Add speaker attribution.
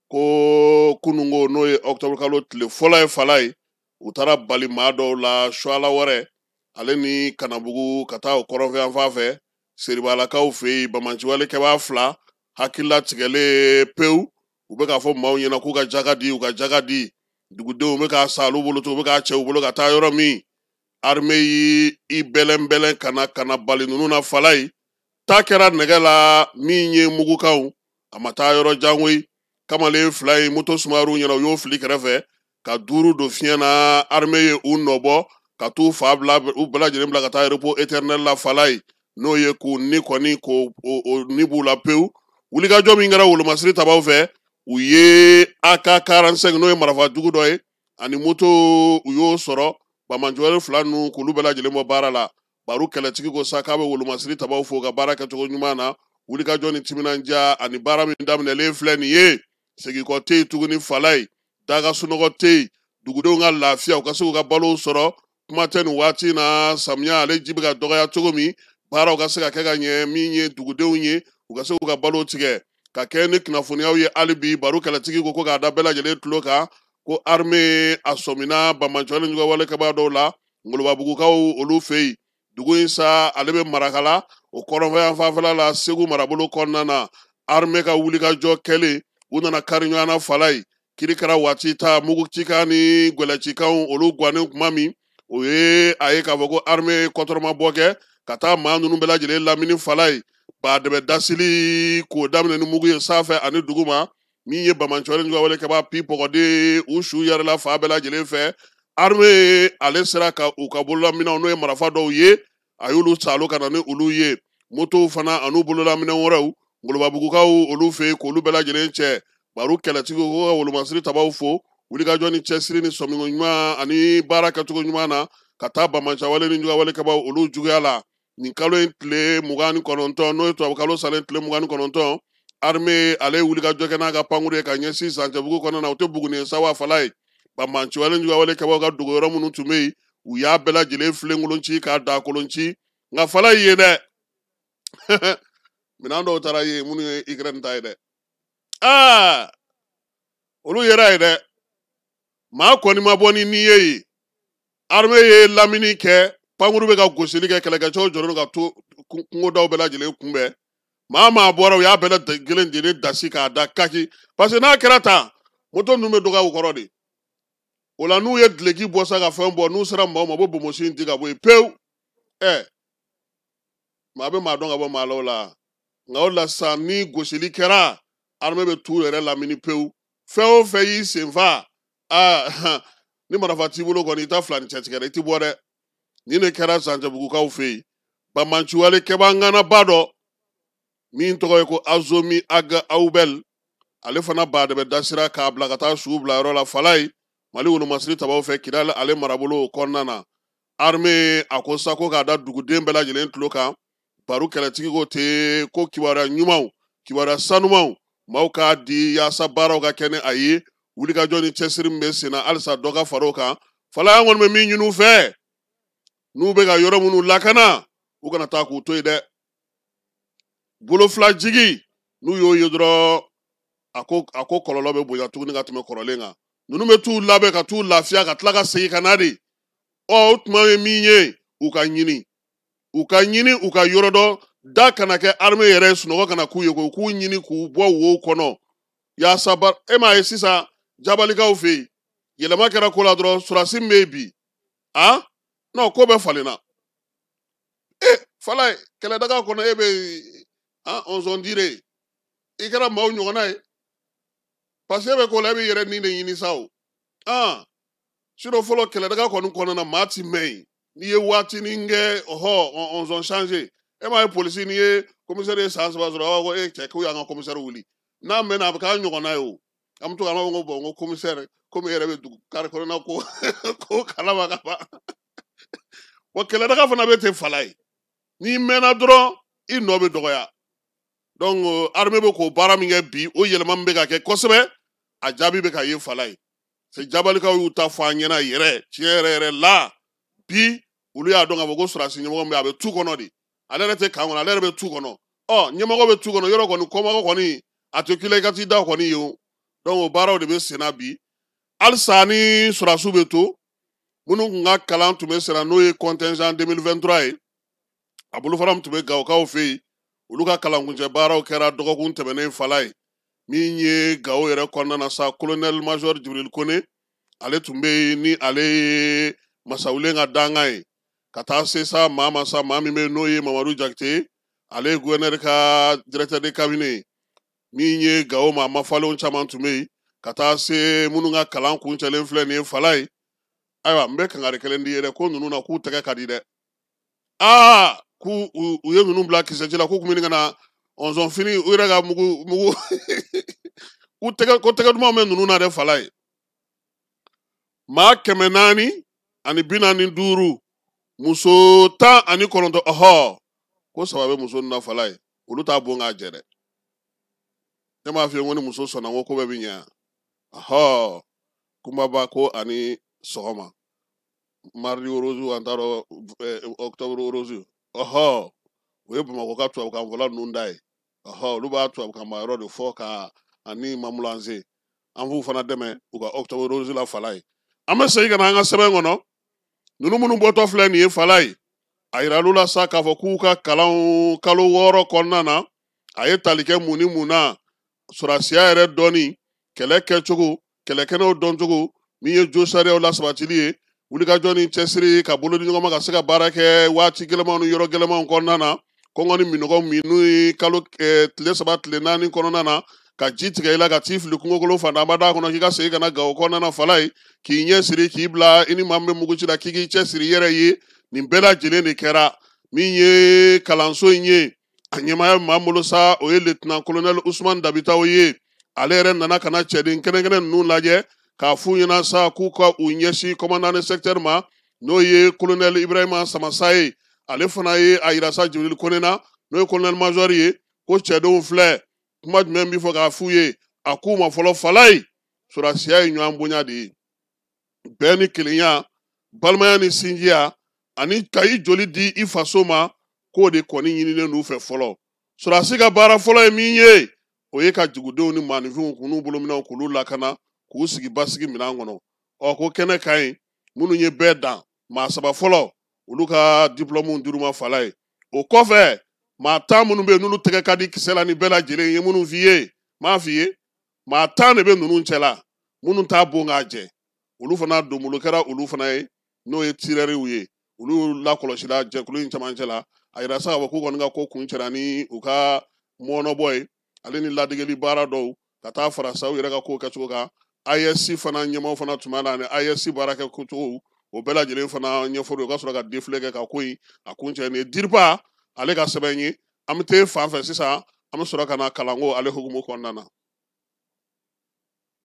Speaker 1: Ko kunungo n'o ye octobre kalo tile fɔlɔ ye Falaye, u taara bali maa dɔw la Suala wɛrɛ ale ni Kanabugu ka taa o kɔrɔnfɛ yanfan fɛ Seribalakaw fɛ yen. Banbaanciwale kɛbaa 2 hakilila tigɛlen pewu, u bɛ k'a fɔ maaw ɲɛna k'u ka jaga di, u ka jaga di. Dugudenw bɛ k'a sa olu bolo, u bɛ k'a cɛ u bolo ka taa yɔrɔ min. Armée y'i bɛlɛn bɛlɛn ka na bali ninnu na Falaye. Ta kɛra nɛgɛ la min ye mugukanw, a ma taa yɔrɔ jan koyi. Kamalen 2 in moto sumayar'u ɲɛna, u y'o fili kɛrɛfɛ ka 5 don fiɲɛ na. Armée ye u nɔbɔ ka t'u fa bila, u bɛɛ lajɛlen bila ka taa repos éternel la Falaye, n'o ye k'u ni kɔni k'o o ni b'u la pewu. Wulikajɔ min kɛra wolomasiri tabaw fɛ, u ye AK 45, n'o ye marifa jugu dɔ ye, ani moto, u y'o sɔrɔ. Banbaanciwale 2 ninnu, k'olu bɛɛ lajɛlen bɔ baara la. Baro kɛlɛtigi ko sa k'a bɛ wolomasiri tabaw fo ka baara kɛcogo ɲuman na. Wulikajɔ ni timinandiya ani baara min daminɛlen filɛ nin ye, seginkɔ tɛ yen tuguni Falaye, daga sunɔgɔ tɛ yen. Dugudenw ka lafiya, u ka se k'u ka balow sɔrɔ, kuma tɛ nin waati na samiya ale ji bɛ ka dɔgɔya cogo min, baaraw ka se ka kɛ ka ɲɛ, min ye dugudenw ye, u ka se k'u ka balo tigɛ ka kɛ ni kunnafoniyaw ye. Hali bi baro kɛlɛtigi ko k'a da bɛɛ lajɛlen tulo kan ko armée a sɔmina banbaanciwale juguwale kɛbaa dɔw la Ngolobabugukaw olu fɛ yen. Dugu in sa, ale bɛ Marakala o kɔrɔnfɛ yanfanfɛla la, Segu marabolo kɔnɔna na. Armée ka wulikajɔ kɛlen, u nana kari ɲɔgɔn na Falaye. Kiri kɛra waati ta, mugucikan ni gwɛlɛcikanw olu gannen kuma min, o ye a ye k'a fɔ ko armée kɔtɔrɔmabɔ kɛ ka taa maa ninnu bɛɛ lajɛlen lamini Falaye. Baadɛbɛ dasili k'o daminɛ ni mugu ye sanfɛ ani duguma, min ye banbaanciwale juguwale kɛbaa pi pɔgɔden, u su yɛrɛla fa bɛɛ lajɛlen fɛ. Armée ale sera ka u ka bololaminɛw, n'o ye marifa dɔw ye, a y'olu salo ka na ni olu ye, motow fana an'u bololaminɛ wɛrɛw, Ngolobabugukaw olu fɛ yen, k'olu bɛɛ lajɛlen cɛ. Baro kɛlɛtigiw ko ka wolomasiri tabaw fo wulikajɔ ni cɛsiri ni sɔmiko ɲuman ani baara kɛcogo ɲuman na ka taa banbaanciwale ni juguwale kɛbaw olu juguya la. Nin kalo in tile 29, n'o ye tubabukalo salen tile 29, armée ale ye wulikajɔ kɛ n'a ka pankuru ye ka ɲɛsin Zancɛbugu kɔnɔna na. O tɛ Buguni ye sa wa, Falaye? Banbaanciwale juguwale kɛbaw ka dogo yɔrɔ minnu tun bɛ yen, u y'a bɛɛ lajɛlen filenkolon ci k'a da kolon ci. Nka Falaye ye dɛ, minɛn dɔw taara yen minnu ye Ukraine ta ye dɛ, aa olu yɛrɛ ye dɛ, maa kɔni ma bɔ ni ni ye yen. Armée ye lamini kɛ, pankuru bɛ ka gosili kɛ, kɛlɛkɛcɛw jɔlen ka to kungodaw bɛɛ lajɛlen kunbɛn. Maa maa bɔra, u y'a bɛɛ lajɛlen dasi k'a da kaki, parce que n'a kɛra tan, moto ninnu bɛ dɔgɔya u kɔrɔ de. O la, n'u ye duloki bɔ sa ka fɛn bɔ, n'u sera maaw ma, u bɛ bonbosi in di ka bɔ yen pewu. Ɛ maa bɛ maa dɔn ka bɔ maa la o la. Nka o la sisan, ni gosili kɛra, armée bɛ t'u yɛrɛ lamini pewu. Fɛn o fɛn y'i senfa, aa ni marifa t'i bolo kɔni, i ta fila ni cɛtigɛ dɛ, i ti bɔ dɛ. Nin de kɛra Zancɛbugukaw fɛ yen. Banbaanciwale kɛbaa ŋanaba dɔ min tɔgɔ ye ko Azomi Aga Awubɛl, ale fana baadɛbɛ dasira k'a bila ka taa su bila yɔrɔ la Falaye, Mali wolomasiri tabaw fɛ, Kidali ale marabolo kɔnɔna na. Armée a ko sa ko k'a da duguden bɛɛ lajɛlen tulo kan. Baro kɛlɛtigi ko ten ko kibaruya ɲumanw, kibaruya sanumanw, maaw k'a di yaasa baaraw ka kɛ ni a ye. Wulikajɔ ni cɛsiri min bɛ sen na, halisa dɔ ka fara o kan. Falaye, an kɔni bɛ min ɲini u fɛ, n'u bɛ ka yɔrɔ minnu lakana, u kana taa k'u to yen dɛ. Bolo fila jigi, n'u y'o ye dɔrɔn, a ko kɔlɔlɔ bɛ bonya tuguni ka tɛmɛ kɔrɔlen kan. Ninnu bɛ t'u labɛn ka t'u lafiya ka tila ka segin ka na de. Ɔ o tuma ye min ye, u ka ɲini u ka yɔrɔ dɔ da kana kɛ armée yɛrɛ sunɔgɔ kana k'u ye koyi, k'u ɲini k'u bɔ wow kɔnɔ yaasa ba. E m'a ye sisan, Jabalikaw fɛ yen, yɛlɛma kɛra ko la dɔrɔn. Surasi min bɛ yen bi, a non, ko bɛɛ falenna. E Falaye, kɛlɛdaga kɔnɔ, e bɛ ah on dirait i kɛra maaw ɲɔgɔnna ye, parce que e bɛ ko la, e bɛ yɛrɛ nin de ɲini sa o. Ah sinon fɔlɔ, kɛlɛdaga kɔni kɔnɔna na, maa ti mɛn yen. N'i ye waatinin kɛ, ɔhɔ, on changé. E m'a ye, polisi, n'i ye commissaire ye san 3 sɔrɔ, a b'a fɔ ko e cɛ, k'u y'an ka commissaire wuli. N'a mɛnna, a bɛ k'a ɲɔgɔnna ye o. An bɛ to ka b'a fɔ ko bon, ko commissaire, komi e yɛrɛ bɛ dugu kari kɔnɔna ko kalama ka ban. Bon, kɛlɛdaga fana bɛ ten Falaye, n'i mɛnna dɔrɔn, i nɔ bɛ dɔgɔya. Donc armée bɛ k'o baara min kɛ bi, o yɛlɛma min bɛ ka kɛ kosɛbɛ, a jaabi bɛ ka ye Falaye. C'est Jabalikaw y'u ta fɔ an ɲɛna yɛrɛ, tiɲɛ yɛrɛ yɛrɛ la. Bi olu y'a dɔn k'a fɔ ko sɔrɔdasi ɲɛmɔgɔ min bɛ yen, a bɛ tu kɔnɔ de, ale yɛrɛ tɛ camp kɔnɔ, ale yɛrɛ bɛ tu kɔnɔ. Ɔ ɲɛmɔgɔ bɛ tu kɔnɔ, yɔrɔ kɔni kɔmɔgɔ kɔni a tɛ k'i la i ka t'i da kɔni ye o. Donc Donc o baaraw de bɛ senna bi. Halisa ni sɔrɔdasiw bɛ to minnu kun ka kalan tun bɛ senna, n'o ye contingent 2023 ye, a bolofara min tun bɛ Gawokaw fɛ yen, olu ka kalankuncɛ baaraw kɛra dɔgɔkun tɛmɛnen fala ye. Min ye Gawo yɛrɛ kɔnɔna na sa, colonel major Jibril Kone, ale tun bɛ yen, ni ale ye Masawulen ka dankan ye, ka taa se sa maa ma sa, maa min bɛ yen n'o ye Mamadu Jakite ye, ale ye gouverneur ka directeur de cabinet ye. Min ye Gawo maa mafalenw caman tun bɛ yen, ka taa se minnu ka kalan kuncɛlen filɛ nin ye fala ye. Ayiwa, n bɛ kangari kelen di ye dɛ, ko ninnu na k'u tɛgɛ ka di dɛ. Aa, k'u u ye ninnu bila kisɛci la, k'u kun bɛ ɲini ka na ɔnzɔn fini u yɛrɛ ka mugu mugu u tɛgɛ, ko tɛgɛ duman bɛ ninnu na dɛ fala ye. Maa 445, muso 19, ɔhɔ, ko 3 bɛ muso ninnu na fala ye, olu t'a bon k'a jɛ dɛ. Ne m'a f'i ye ko ni muso sɔnna ko ko bɛɛ bɛ ɲɛ. Ɔhɔ, kunbaba ko ani sɔgɔma, mardi rose, an t'a dɔn octobre rose. Ɔhɔ, o ye Bamakɔ ka tubabukan fɔla ninnu da ye. Ɔhɔ, olu b'a tubabukan ma yɔrɔ de fɔ ka ani mamulanse, an b'u fana dɛmɛ u ka octobre rose la fala ye. An bɛ segin ka na an ka sɛbɛn kɔnɔ. Ninnu minnu bɔtɔ filɛ nin ye fala ye, a yiral'u la sa k'a fɔ k'u ka kalanw kalo 6 kɔnɔna na, a ye tali kɛ mun ni mun na: sɔrɔdasiya yɛrɛ dɔnni, kɛlɛ kɛcogo, kɛlɛkɛnɛw dɔncogo, min ye josariyaw lasabatili ye, wulikajɔ ni cɛsiri ka bolo di ɲɔgɔn ma ka se ka baara kɛ waati gɛlɛmanw ni yɔrɔ gɛlɛmanw kɔnɔna na, kɔngɔ ni minɔgɔ minnu ye kalo tile 3 tile 4 kɔnɔna na, ka ji tigɛ i la ka t'i fili kungokolo fantanba da kɔnɔ k'i ka segin ka na Gawo kɔnɔna na fala ye, k'i ɲɛ siri k'i bila i ni maa min bɛ mugu ci la k'i k'i cɛ siri i yɛrɛ ye. Nin bɛɛ lajɛlen de kɛra. Min ye kalanso in ye, a ɲɛmaaya maa bolo sa, o ye lieutenant colonel Usman Dabitaw ye. Ale yɛrɛ nana ka na cɛden kɛnɛkɛnɛ ninnu lajɛ k'a f'u ɲɛna sa k'u ka u ɲɛsin commandant de secteur ma, n'o ye colonel Ibrahima Samasa ye. Ale fana ye a yira sa Jibril Kone na, n'o ye colonel major ye, ko cɛdenw filɛ, kuma jumɛn b'i fɔ k'a f'u ye? A k'u ma fɔlɔ fala ye, sɔrɔdasiya ye ɲɔgɔn bonya de ye, bɛn ni kelenya, balimaya ni sinjiya, ani ka i joli di i faso ma, k'o de kɔni ɲininen d'u fɛ fɔlɔ. Sɔrɔdasi ka baara fɔlɔ ye min ye, o ye ka dugudenw ni maaninfinw k'u n'u bolominɛw k'olu lakana, k'u sigi basigi minɛn kɔnɔ. Ɔ, ko kɛnɛ ka ɲi, minnu ye bɛɛ dan, maa 3 fɔlɔ, olu ka diplɔmuw dir'u ma fala ye. O kɔfɛ, maa 10 minnu bɛ yen n'olu tɛgɛ ka di kisɛ la ni bɛɛ lajɛlen ye minnu f'i ye, m'a f'i ye, maa 10 de bɛ ninnu cɛla minnu t'a bon k'a jɛ, olu fana donbolo kɛra olu fana ye, n'o ye tirɛriw ye. Olu lakɔlɔsila jɛkulu in camancɛ la. A yira sa k'a fɔ k'u kɔni ka ko kun cɛra ni u ka mɔnɔbɔ ye, ale ni ladegeli baara dɔw ka taa fara sa u yɛrɛ ka ko kɛcogo kan. AES fana ɲɛmaaw fana tun b'a la, ani AES baara kɛ cogo, o bɛɛ lajɛlen fana ɲɛfɔli, o ka sɔrɔ ka défilé kɛ ka ko in a kun cɛ. Nin ye DIRPA ale ka sɛbɛn ye. An bɛ taa fan fɛ sisan, an bɛ sɔrɔ ka na kalanko ale hukumu kɔnɔna na.